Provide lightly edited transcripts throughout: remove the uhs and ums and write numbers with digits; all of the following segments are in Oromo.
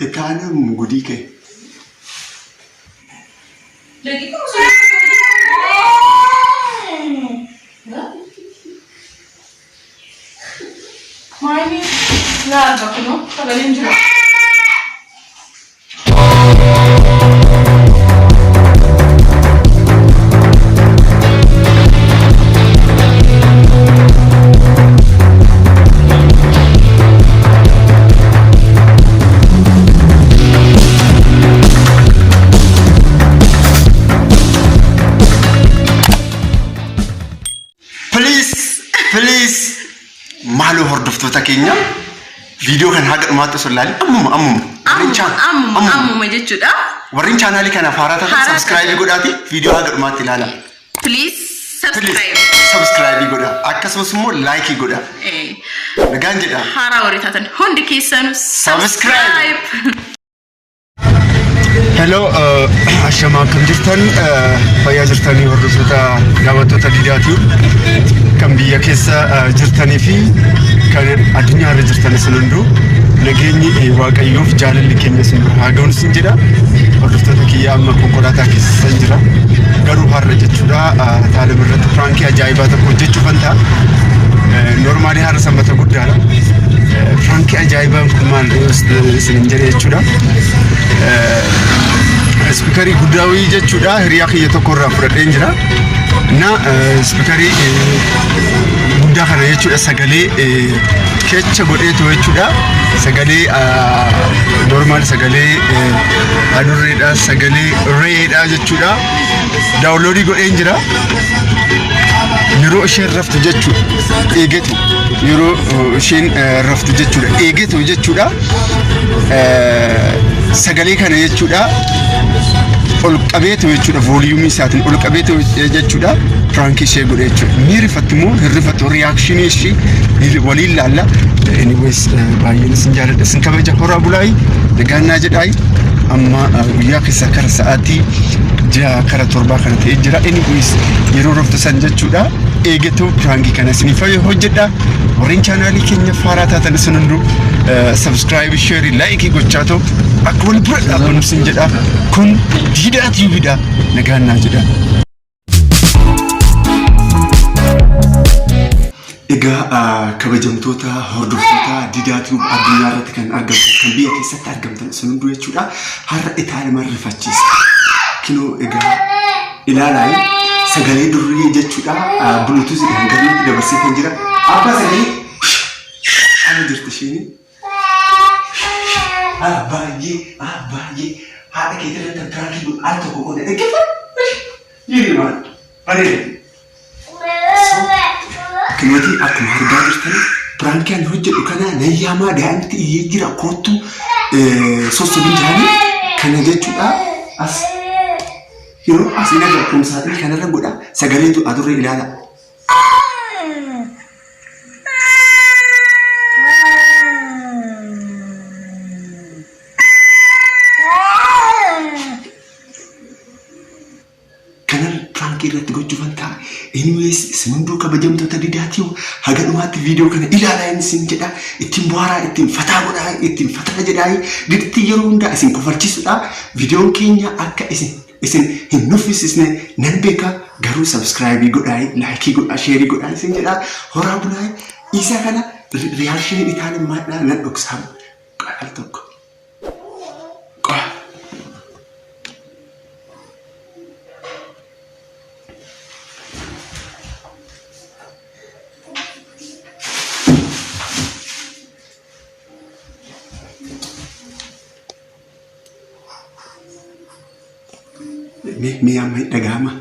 Itaalim gudii kee. Maali na arga kunoo sagaleen jira. Please, please, maaloo hordoftoota keenya viidiyoo kana haga dhumaatti osoo ilaalin ammuma ammuma. Warreen Ammuma ammuma ammuma jechuudha. Warreen chaanaalii kanaaf haaraa taatan Haaraa subscribe taatan. godhaati viidiyoo haga dhumaatti ilaala. Please Please subscribe. subscribe godha akkasumas immoo like godha. Nagaan jedha. Haaraa warri taatan hundi keessanuu Subscribe. subscribe. Hello, ashamaa akkam jirtan fayyaa jirtanii hordoftoota daawwattoota Diidaa Tube kan biyya keessa jirtanii fi kan addunyaa irra jirtan isin hunduu nageenyi Waaqayyoof jaalalli keenya isin bira haa ga'uun isin jedha. Hordoftoota kiyya amma konkolaataa keessa jira. Garuu har'a jechuudha taalim irratti piraankii ajaa'ibaa tokko hojjechuufan ta'a. Normaalii har'a sanbata guddaadha. Piraankii ajaa'ibaan kun maal isin jedhe jechuudha. Ispiikarii guddaa wayii jechuudha hiriyaa kiyya tokko irraa fudhadheen jira. Na ispiikarii guddaa kana jechuudha sagalee kecha godheetu jechuudha. Sagalee normaal sagalee adurreedha sagalee re'eedha jechuudha. Daawunloodii godheen jira. Yeroo isheen raftu jechuudha eegetu yeroo isheen raftu jechuudha eegetu jechuudha. Sagalee kana jechuudha ol qabeetu jechuudha vooliyuumii isaatiin ol qabeetu jechuudha piraankii ishee godhe jechuudha. Ni rifatti immoo hin rifattu riyaakshinii ishee waliin laalla. Anyways baay'een isin jaalladha isin kabaja horaa bulaayi nagaannaa jedhaayi amma guyyaa keessaa kara sa'aatii 6 kara 7 kana ta'ee jira. Anyways yeroo raftu san jechuudha eegetu piraankii kana isiniif hojjedha. Warreen chaanaalii keenya faaraa taatan isin hunduu subscribe, share, like gochaa ta'u akka wal bira dhaabbannu isin jedha. Kun Diidaa TV dha. Nagaan naa jedha. Egaa kabajamtoota hordoftoota Diidaa Tube addunyaa irratti kan argamtan kan biyya keessatti argamtan isin hunduu jechuudha. Har'a itaalima rifachiisa. Kinoo egaa ilaalaa sagalee durriyyee jechuudha. Buluutuuziidhaan gaditti dabarsee kan jira. Abbaa sagalee amma jirti isheen. Baay'ee baay'ee haadha keetii irratti piraankii godhu al tokko qooda dhaggeeffadhu. Yiri maal bareeda. Kinooti akkuma argaa jirtan piraankii ani hojjedhu kana nan yaamaa daa'imti iyyee jira koottu sossobin jiranii kana jechuudha as yeroo as hin agartu saaxilii kanarra godha sagaleetu adurree ilaala. Kanan piraankii irratti gochuufan ta'a. Anyways, isin hunduu kabajamtoota didaatii haga dhumaatti viidiyoo kana ilaalaa inni isin jedha. Ittiin bohaaraa, ittiin fataa godhaa, ittiin fataa jedhaa. Didatti yeroo hundaa isin kofalchiisudha. Viidiyoon keenya akka isin isin hin nuffisisne nan beeka. Garuu sabskraayibii godhaa, laayikii godhaa, sheerii godhaa isin jedha. Horaa bulaa isa kana riyaakshiniin itaalin maadhaa nan dhoksaa. Al tokko. Qoha. Mee mee amma hin dhaga'ama.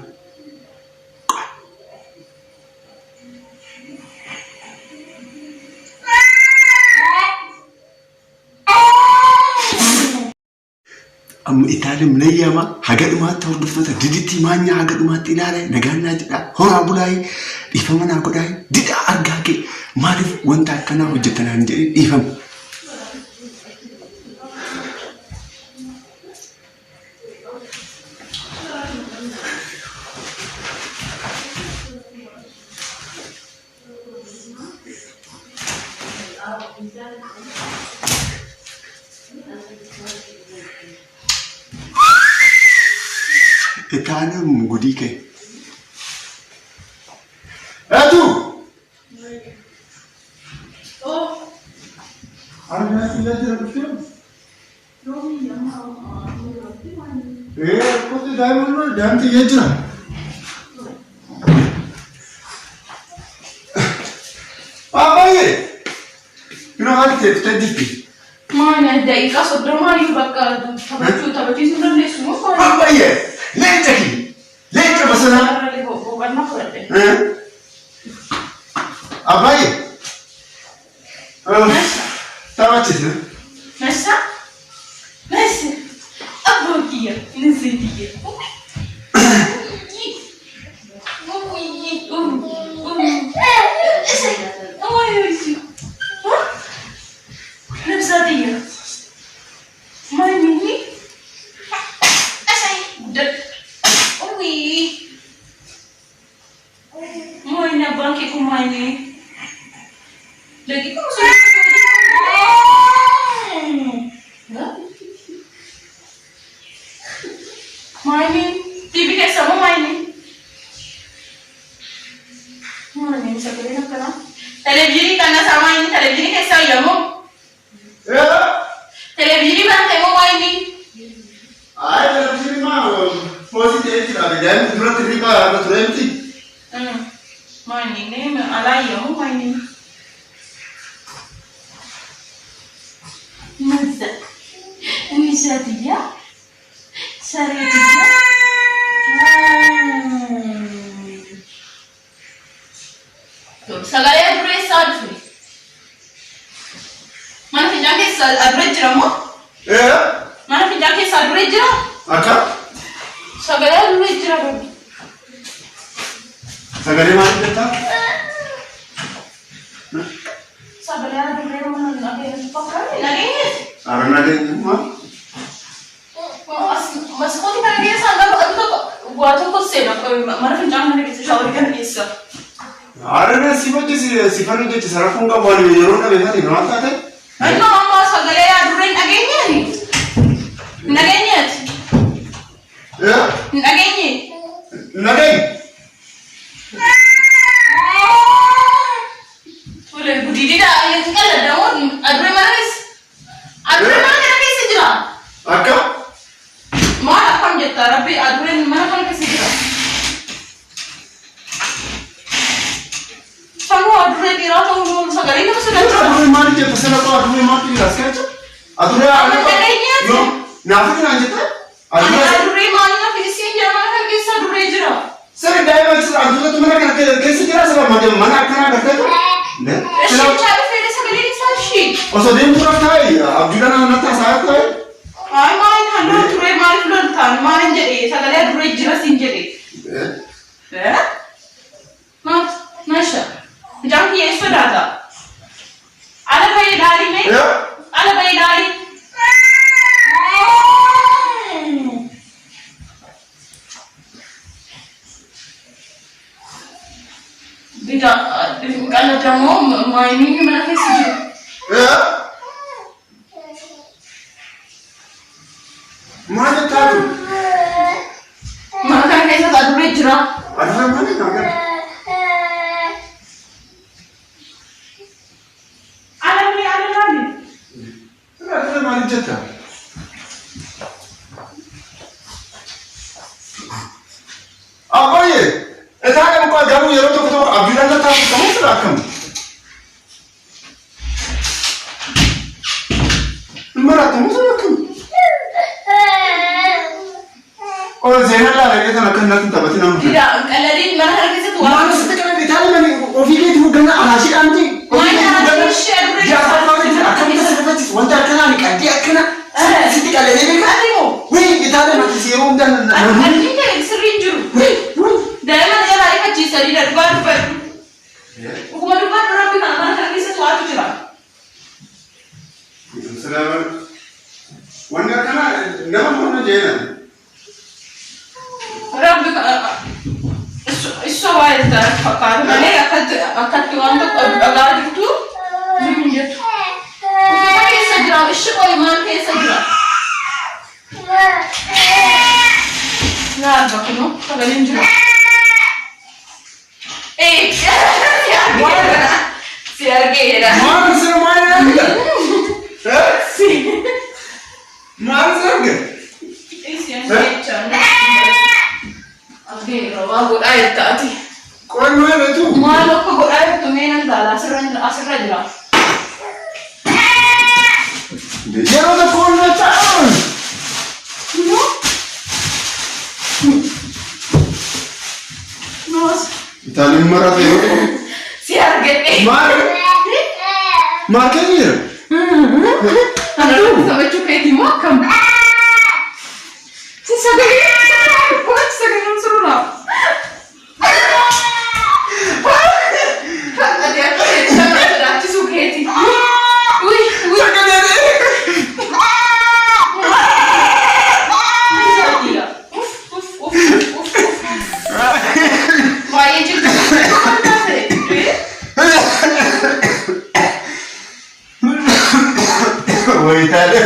Amma Itaalim nan yaama haga dhumaatti hordoftoota diditti maanyaa haga dhumaatti ilaala nagaan naa jedhaa horaa bulaayii dhiifama naa godhaayii didhaa argaa kee maaliif wanta akkanaa hojjetanaan jedhee dhiifama. Itaanum gudii kee. Etu! Oh. Argaa xiyyaa jira dhuftee? Ee, kotti daa'imman daa'imti xiyyaa jira. Baay'ee! Yeroo haali ta'e dhuftee jirti. Maal daqiiqaa 30 iyyuu bakka taphachuu taphachiisuu dandeessu moo? Baay'ee! Leenca kiyya! Leenca bosonaa! Boqonnaa fudhadhe. Abbaay'ee! Taphachiisne. Nasa? Nasa? Abbaa kiyya, nasa kiyya. Nabsaatiyya. Maal inni? Asai guddadhu. Uwii. Maal abbaan kee kun maal inni? Daqiiqaa osoo Maali? TV keessa moo maali? Maali sagaleen akkanaa? Televezyiinii kana isaa maali? Televezyiinii keessaa iyya moo? Televezyiinii bante moo maali? Ay, televizyiinii maa foosii ta'ee jira. Daa'imni duratti hirriba irra ture miti. Maali? Nee alaa iyya moo maali? Masa. Nisatiyya. Sareetiyya. Sagalee adurree eessaa dhufe? Mana fincaan keessa adurree jira moo? Mana fincaan keessa adurree jira? Akka? Sagalee adurree jira babi. Sagalee maal jettaa? Sagalee adurree mana nageenya fakkaate nageenye. Ara nageenyummaa. Maskootii kana keessa hanga aduu tokko waa tokko seena mana fincaan kana keessa shaaworii kana keessa. Ara si hojjesi si fan hojjechisa rakkoon qabu ani yeroo dhabe fati maal taate? Innoo ammoo sagalee adurree hin dhageenyeeni. Hin dhageenyeeti. Hin dhageenye. Nageenye. Tole gudiididha inni qalladdamoo adurree mana keessa. Adurree mana kana keessa jira. Akka? Maal akkam jetta rabbi adurreen mana kana keessa jira. Sanuu adurree dhiiraa ta'uu sagalee nama sodaachisa. Adurree maal jetta sana qaba adurree maal dhiiraa as keessa? Adurree Amma dhageenyeeti. No, naaf naan jetta? Ani Adurree adurree maal na fidisiin jira mana kana keessa adurree jira. Sirri daa'ima jira adurreetu mana kana keessa jira sira mana akkanaa gartee ture. Ishee mucaa dhufeera sagaleen isaa ishee. Osoo deemtu taa'e abjuudhaan natti haasa'aa taa'e. Ay maal halluu turee maaliif loltaan maal jedhe sagalee adurree jira siin jedhe. Eh? Maal masha. Mucaan kiyya eessa sodaata? Ala bahee ilaalii mee? Ala bahee ilaalii. Bida qaladamoo maayiniin mana keessa jiru. Maal taatu? Mana kana keessa adurree jira. Adurree maali nagaa? Ala bahee ala ilaali. Adurree maali jetta? Abbaayee! Itaa qabu garuu yeroo tokko tokko abjuudhaan natti haasa'u sira akkam? Maraatamu sira akkam? Ol seenaa laalee sana akka natti taphatin amma. Bida qaladiin mana kana keessatti waan Maal sitti qabe itaali mani ofii keetii hoggana alaashiidhaan miti. Ofii keetii hoggana jaarsaa maal jira akkamitti asirratti wanta akkanaa ni qaddee akkana sitti qalee beekaa. Ati moo? Wii itaali mati si yeroo hundaa na Qalliin kee sirrii hin jiru. Daa'ima jalaa ifachiisanii dhugaa dubbadhu. Dhuguma dubbadhu rabbi kana mana kana keessatti waatu jira. Wanni akkanaa nama hunda jeenan. Rabbi isa waa'ee fakkaata malee akkatti waan tokko dhagaa jirtu hin jettu. Sagaleen jira. Ee, si argeera. Si argeera. Maal sira maal argita? Maal sira argita? Argeera waa godhaa jirta ati. Qo'annoo irratti Maal akka godhaa jirtu mee nan ilaala asirra jira asirra jira. Yeroo tokko ol machaa'u. Noos. Itaaliin marate yeroo. Si argadhe. Maal? Maal keessa jira? Anarratti taphachuu keetii moo akkam? Si sagalee sagalee sagaleen surraa. Ati akka nama sodaachisuu keetii. Uy uy. Uf uf uf uf uf. Baay'ee jirtu. Maal taate? Wayitaalee.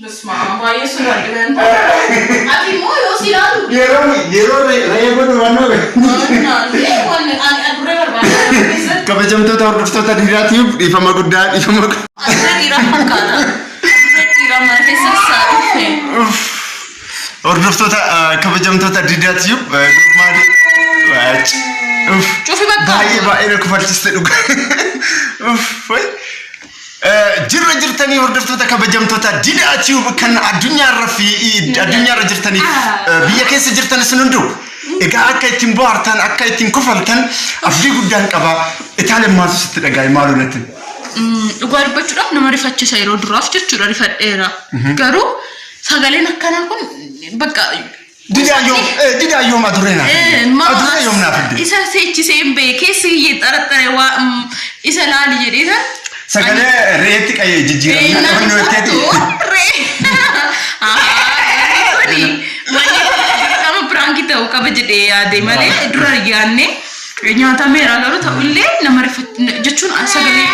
Bismaa baay'ee sodaadhe. Ati immoo yoo si ilaalu. Yeroo yeroo re'ee godhu waan Ani adurree barbaada. Kabajamtoota hordoftoota dhiiraatiif dhiifama guddaa, dhiifama guddaa. Adurree dhiiraa fakkaata. Adurree dhiiraa mana keessa isaa dhufe. Hordoftoota, kabajamtoota diidaatiif normal. Cufi bakka. Baay'ee baay'ee na kofalchiste dhuga. Uff. Jirra jirtanii hordoftoota kabajamtoota diidaatiif kan addunyaarra fi addunyaarra jirtanii biyya keessa jirtan isin hunduu. Egaa akka ittiin bohaartan, akka ittiin kofaltan abdii guddaan qaba. Itaaleen maaltu sitti dhagaa'e maaloo natti? Dhugaa dubbachuudhaaf nama rifachiisa yeroo duraaf jechuudha rifadheera. Garuu sagaleen akkanaa kun bakka. Didaa yoom didaa yoom adurree naaf fidde? Adurree yoom naaf fidde? Isa seechisee hin beeke keessi kiyyee xaraxare waa isa laali jedhee san. Sagalee re'eetti qayyee jijjiiramna dhufannoo jetteeti. Kuni wanni dirqama prank ta'uu qaba jedhee yaade malee dura yaadne nyaatameera garuu ta'ullee nama jechuun sagalee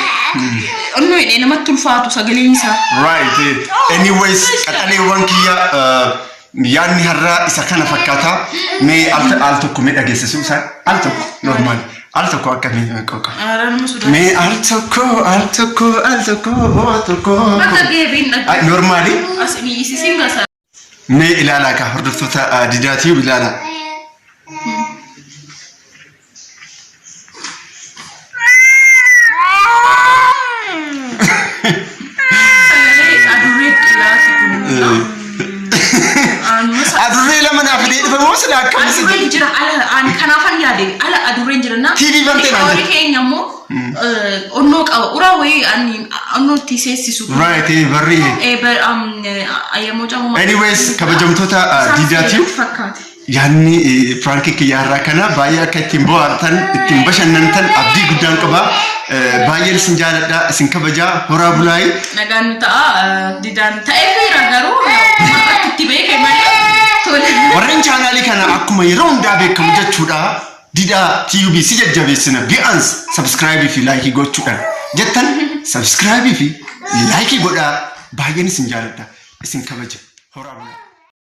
onnoo hidhee namatti ulfaatu sagaleen isaa. Right. Anyways, qaxaleewwan kiyya, yaadni har'aa isa kana fakkaata. Mee al tokko mee dhageessisuu isaan al tokko normal al tokko akka mee qoqa. Mee al tokko, al tokko, al tokko, al tokko. Bakka geebiin Ay, normally. As mi'isiisiin gasa. Mee ilaalaa kaa hordoftoota didaatiif ilaalaa. Sagalee adurree dhiiraati kun. Adurree lama naaf fidee dhufe moo sila akkam isa Adurreen jira ala ani kanaafan yaade ala adurreen jira na. TV bantee naan Horii jedhe. keenya immoo onnoo qaba uraa wayii ani onnoo itti seessisu. Right, barri. Ayyamoo camu. Anyways, kabajamtoota diidaatiif fakkaate. Yaadni prank kiyya har'aa kana baay'ee akka ittiin bohaartan, ittiin bashannantan abdii guddaan qaba. Baay'een isin jaaladha, isin kabajaa, horaa bulaayi. Nagaan nu ta'a didaan ta'ee feera garuu akka itti beeke malee tole. Warreen chaanaalii kana akkuma yeroo hundaa beekamu jechuudha. Didaa TUB si jajjabeessina bi'ans subscribe fi like gochuudhaan jettan subscribe fi like godhaa. Baay'een isin jaaladha, isin kabaja, horaa bulaa.